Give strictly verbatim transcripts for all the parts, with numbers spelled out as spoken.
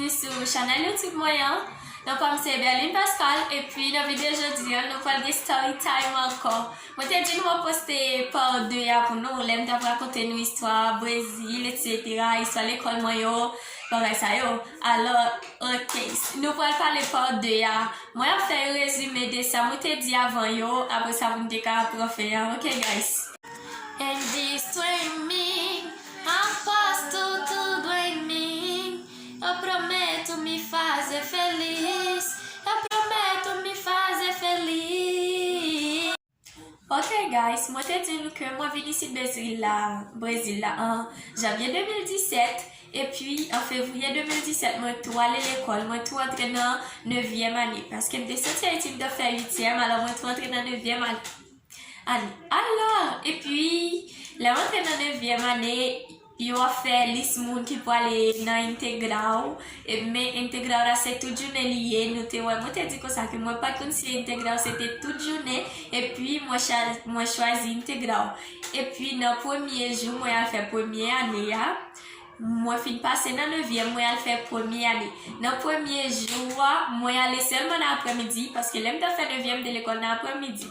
Sou chanèl YouTube mwen an. Non pa m se Berline Pascal, epi nan videyo jodi an, nou pral gen story time ankò. Mwen te di nou mwen poste pa de a pou nou, lè m t ap rakonte nou istwa Brezil, etsetera, istwa lekòl mwen yo, bagay sa yo. Alò, ok, nou pral pale pa de a. Mwen ap fè yon rezime de sa mwen te di avan yo, apre sa pou nou te ka pran fen an, ok guys? Em visto em mim, aposto tudo em mim. Eu prometo me fazer feliz. Eu prometo me fazer feliz. Ok guys, mwen te di nou ke mwen vin isit Brezil la, Brezil la an janvye de mil disèt, epi an fevriye de mil disèt mwen tou ale lekòl, mwen tou antre nan nevyèm ane, paske m te soti Ayiti m t ap fè uityèm, alò mwen tou antre nan nevyèm ane. Ane. Alò, epi, lè m antre nan nevyèm ane, yo ap fè lis moun ki pwale nan entegra w. E, men entegra w la se tout jounen li ye, nou te wè, mwen te di konsa ke mwen pa t konn si entegra w se te tout jounen, epi mwen cha-, mwen chwazi entegra w. Epi nan premye jou mwen al fè premye ane a, mwen fin pase nan nevyèm, mwen al fè premye ane. Nan premye jou a, mwen ale sèlman nan aprèmidi, paske lè m t ap fè nevyèm, m te lekòl nan aprèmidi.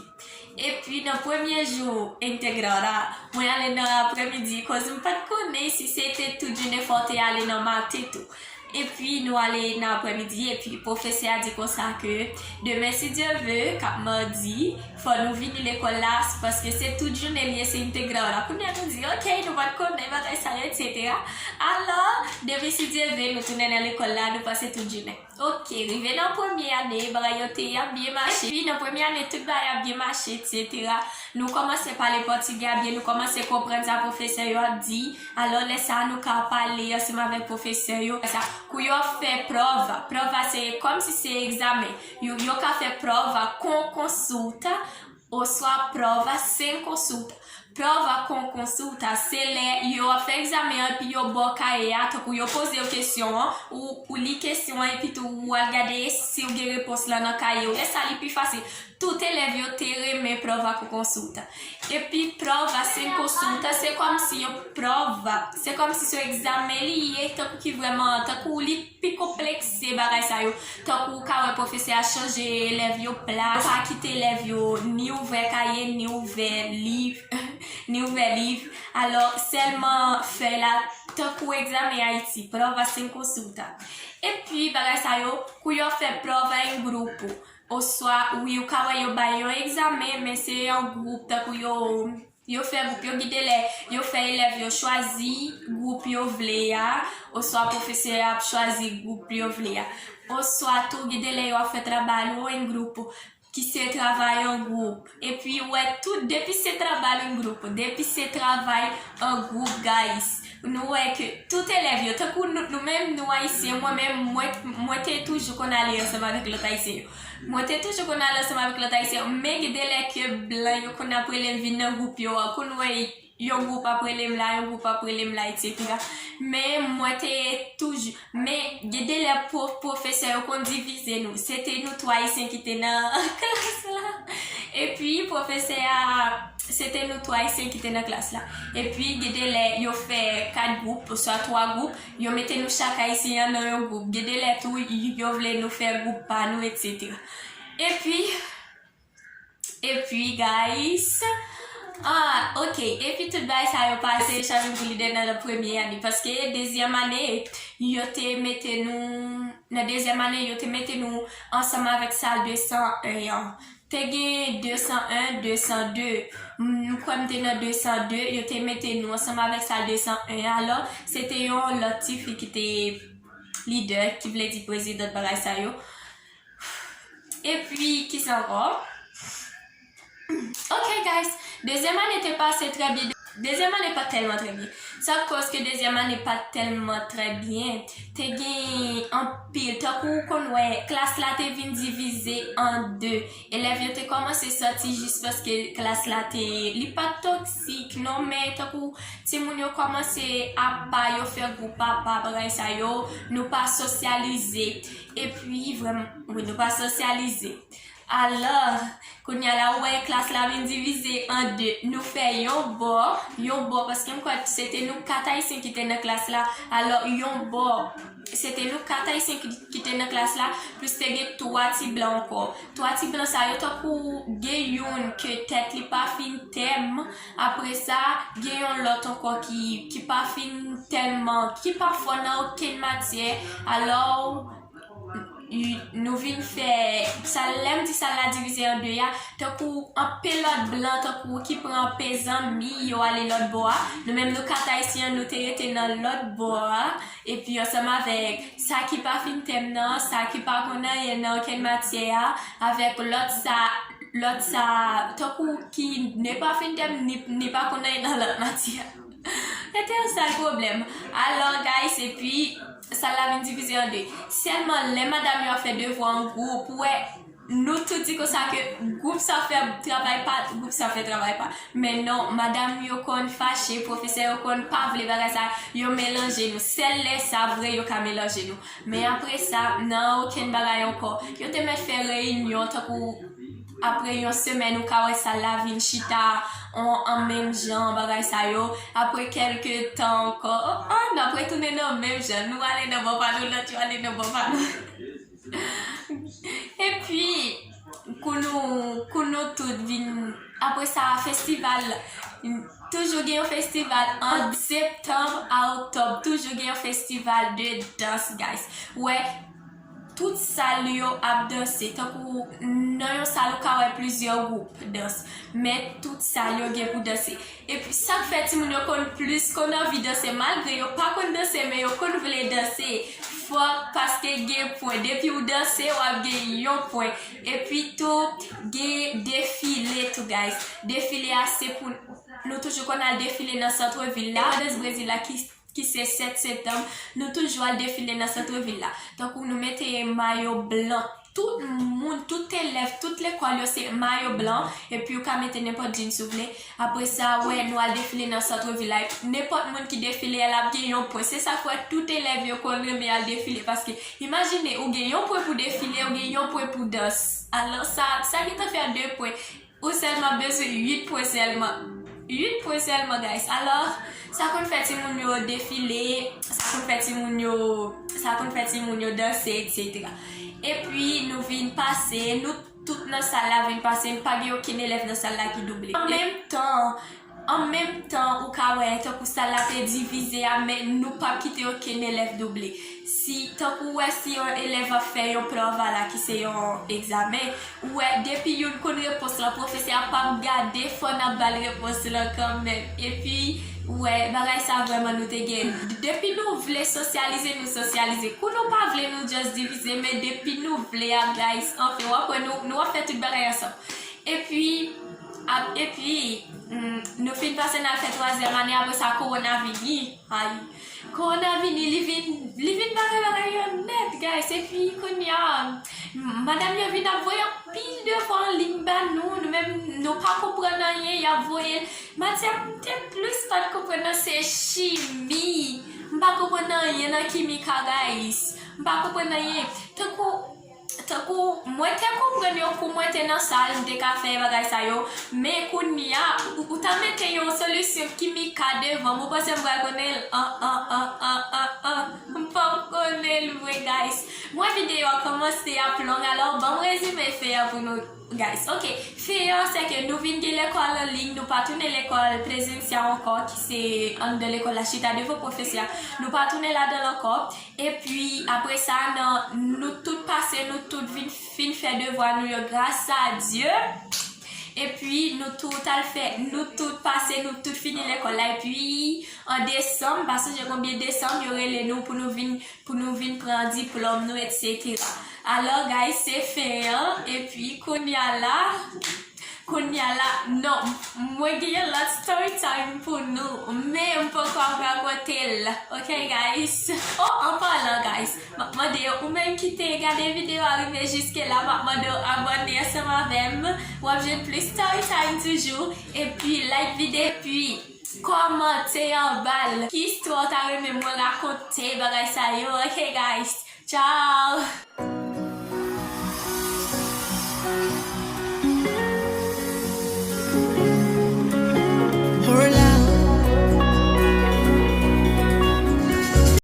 Epi nan premye jou entegra la, mwen ale nan aprèmidi, koz m pa t konnen si se te tout jounen fò w te ale nan maten tou. Epi nou ale nan aprèmidi, epi pwofesè a di konsa ke demen, si Dye ve, k ap madi, fò nou vini lekòl la, paske se tout jounen li ye, se entegra la. Kounye a nou di, ok, nou pa t konnen bagay sa yo, etsetera. Alò, demen, si Dye ve, nou tounen nan lekòl la, nou pase tout jounen. Ok, rive nan premye ane, bagay yo te ap byen mache. Epi nan premye ane, tout bagay ap byen mache, etsetera. Nou kòmanse pale pòtigè a byen, nou kòmanse konprann sa pwofesè yo ap di. Alò, lè sa a, nou ka pale ansanm avèk pwofesè yo. Sa, kou yo ap fè prova, prova se kòmsi se egzamen. Yo, yo ka fè prova com consulta, oswa prova sem consulta. Prova com consulta, se lè yo ap fè egzamen an, epi yo ba w kaye a, tankou yo poze w kesyon an, ou, ou li kesyon an, epi tou ou al gade si w gen repons lan nan kaye w. Lè sa, li pi fasil. Tout elèv yo te renmen prova com consulta. Epi prova sem consulta, se kòmsi yon prova, se kòmsi se yon egzamen li ye, tankou ki vrèman, tankou li pi konplekse bagay sa yo. Tankou ou ka wè pwofesè a chanje elèv yo plas, pa kite elèv yo ni ouvè kaye, ni ouvè liv, ni ouvè liv. Alò, sèlman fèy la, tankou egzamen Ayiti, prova sem consulta. Epi, bagay sa yo, kou yo fè prova em grupo, oswa, wi, ou ka wè yo bay yon egzamen, men se yon gwoup, tankou yo, yo fè gwoup, yo gide lè, yo fè elèv yo chwazi gwoup yo vle a, oswa pwofesè a ap chwazi gwoup yo vle a. Oswa tou, gide lè yo ap fè trabalho em grupo, ki se travay an gwoup. Epi, ou wè, tout, depi se trabalho em grupo, depi se travay an gwoup, guys, nou wè ke tout elèv yo, tankou nou, nou menm, nou Ayisyen, mwen menm, mwen, mwen te toujou konn ale ansanm avèk lòt Ayisyen yo. Mwen te toujou konn ale ansanm avèk lòt Ayisyen yo, men gen de lè ke blan yo konn ap rele m vin nan gwoup yo an, konn wè yon gwoup ap rele m la, yon gwoup ap rele m la, etsetera. Men mwen te toujou, men gen de lè pwo-, pwofesè yo konn divize nou. Se te nou twa Ayisyen ki te nan klas la. Epi pwofesè a, se te nou twa Ayisyen ki te nan klas la. Epi gen de lè yo fè kat gwoup, oswa twa gwoup, yo mete nou chak Ayisyen an nan yon gwoup. Gen de lè tou, y-, yo vle nou fè gwoup pa nou, etsetera. Epi, epi, guys, ah, ok, epi tout bagay sa yo pase, chanje pou lidè nan, nan premye ane, paske dezyèm ane, yo te mete nou, nan dezyèm ane, yo te mete nou ansanm avèk sal de san en an. Te gen de san en, de san de. M, m kwè m te nan de san de, yo te mete nou ansanm avèk sal de san en. Alò, se te yon lòt tifi ki te lidè, ki vle di prezidant bagay sa yo. Epi, kisa ankò? Ok, guys, dezyèm ane te pase trè byen. Dezyèm ane pa t tèlman trè byen. Sa k koz ke dezyèm ane pa t tèlman trè byen? Te gen anpil, tankou ou konn wè, klas la te vin divize an de. Elèv yo te kòmanse sòti jis paske klas la te, li pa t toksik, non, men tankou timoun yo kòmanse apa, yo fè gwoup apa, bagay sa yo, nou pa sosyalize. Epi, vrèman, wi, nou pa sosyalize. Alò, kounye a la, ou wè klas la vin divize an de. Nou fè yon bò, yon bò, paske m kwè se te nou kat Ayisyen ki te nan klas la. Alò, yon bò, se te nou kat Ayisyen ki, ki te nan klas la, plis te gen twa ti blan ankò. Twa ti blan sa yo, tankou gen youn ke tèt li pa fin tèm, apre sa, gen yon lòt ankò ki, ki pa fin tèlman, ki pa fò nan okenn matyè. Alò, nou vin fè, sa, lè m di sal la divize an de a, tankou anpe lòt blan, tankou ki pran anpe zanmi yo ale lòt bò a. Nou menm nou kat Ayisyen an, nou te rete nan lòt bò a. Epi ansanm avèk sa ki pa fin tèm nan, sa ki pa konn anyen nan okenn matyè a, avèk lòt sa, lòt sa, tankou ki ne pa fin tèm, ni, ni pa konn anyen nan lòt matyè a. Se te yon sal pwoblèm. Alò, guys, epi, sal la vin divize an de. Sèlman, lè madanm yo ap fè devwa an gwoup, ou wè, nou tout di konsa ke gwoup sa fè travay pa, gwoup sa fè travay pa. Men non, madanm yo konn fache, pwofesè yo konn pa vle bagay sa, yo melanje nou. Sèl lè sa vre yo ka melanje nou. Men apre sa, nan okenn bagay ankò. Yo te mèt fè reyinyon, tankou apre yon semèn, ou ka wè sal la vin chita an, an menm jan, bagay sa yo. Apre kèlke tan ankò, oh, oh, n ap retounen nan menm jan. Nou ale nan bò pa nou, lòt yo ale nan bò pa nou. Epi, kou nou, kou nou tout vin, apre sa, festival, toujou gen yon festival ant septanm a oktòb, toujou gen yon festival de dans, guys. Ou wè, tout sal yo ap danse, tankou nan yon sal ou ka wè plizyè gwoup dans, men tout sal yo gen pou danse. Epi sa k fè timoun yo konn plis konn anvi danse, malgre yo pa konn danse, men yo konn vle danse. Fòk, paske gen pwen. Depi w danse, w ap gen yon pwen. Epi tou, gen defile tou, guys. Defile a se pou, nou toujou konn al defile nan sant vil la. Endepandans Brezil la ki, ki se sèt septanm, nou toujou al defile nan sant vil la. Tankou nou mete mayo blan, tout moun, tout elèv, tout lekòl yo se mayo blan, epi ou ka mete nenpòt jeans ou vle. Apre sa, wè, nou al defile nan sant vil la. Nenpòt moun ki defile a, l ap gen yon pwen. Se sa k fè tout elèv yo konn renmen al defile, paske imajine, ou gen yon pwen pou defile, ou gen yon pwen pou dans. Alò, sa, sa gentan fè de pwen. Ou sèlman bezwen uit pwen sèlman. Uit pwen sèlman, guys. Alò, sa konn fè timoun yo defile, sa konn fè timoun yo, sa konn fè timoun yo danse, etsetera. Epi, nou vin pase, nou tout nan sal la vin pase, pa gen okenn elèv nan sal la ki double. An menm tan, an menm tan, ou ka wè, tankou sal la te divize a, men nou p ap kite okenn elèv double. Si, tankou w wè, si yon elèv ap fè yon prova la, ki se yon egzamen, ou wè, depi youn konn repons lan, pwofesè a p ap gade, fò n ap ba l repons lan kanmenm. Epi, ou wè, bagay sa vrèman nou te gen. Depi nou vle sosyalize, nou sosyalize. Kou nou pa vle, nou just divize, men depi nou vle a, guys, anfen, w ap wè nou, nou ap fè tout bagay ansanm. Epi, ap, epi, mm, nou fin pase n al fè twazyèm ane, apre sa, kowona vini. Ay, kowona vini, li vin, li vin bare bagay yo nèt, guys. Epi, kounye a, m-, madanm yo vin ap voye anpil devwa an liy ba nou. Nou menm, nou pa konprann anyen, y ap voye l. Matyè m te plis pa t konprann nan se chimi. M pa konprann anyen nan kimika, guys. M pa konn anyen. Tankou, tankou, mwen te konprann yo kou mwen te nan sal, m te ka fè bagay sa yo. Men kounye a, ou, ou ta mete yon solisyon kimika devan m, ou panse m pral konnen l? An, an, an, an, an, an. M p ap konnen l vre, guys. Mwen videyo a kòmanse ap long, alò ban m rezime fen an pou nou, guys. Ok, fen an, se ke nou vin gen lekòl an liy, nou pa tounen lekòl prezansyèl ankò, ki se anndan lekòl la, chita devan pwofesè a. Nou pa tounen ladan l ankò. Epi, apre sa, nan, nou tout pase, nou tout vin, fin fè devwa nou yo, gras a Dye. Epi, nou tout al fè, nou tout pase, nou tout fini lekòl la. Epi, an desanm, m pa sonje konbyen desanm, yo rele nou pou nou vin, pou nou vin pran diplòm nou, etsetera. Alò, guys, se fen an. Epi, kounye a la, Kounye a la, non, mwen gen yon lòt story time pou nou, men m poko ap rakonte l, ok, guys? Oh, an palan, guys, m ap mande w, ou menm ki te gade videyo a rive jiske la, m ap mande w abòne ansanm avè m. W ap jwenn plis story time toujou. Epi, like videyo, epi kòmante anba l. Ki istwa w ta renmen mwen rakonte bagay sa yo, ok, guys? Tchao!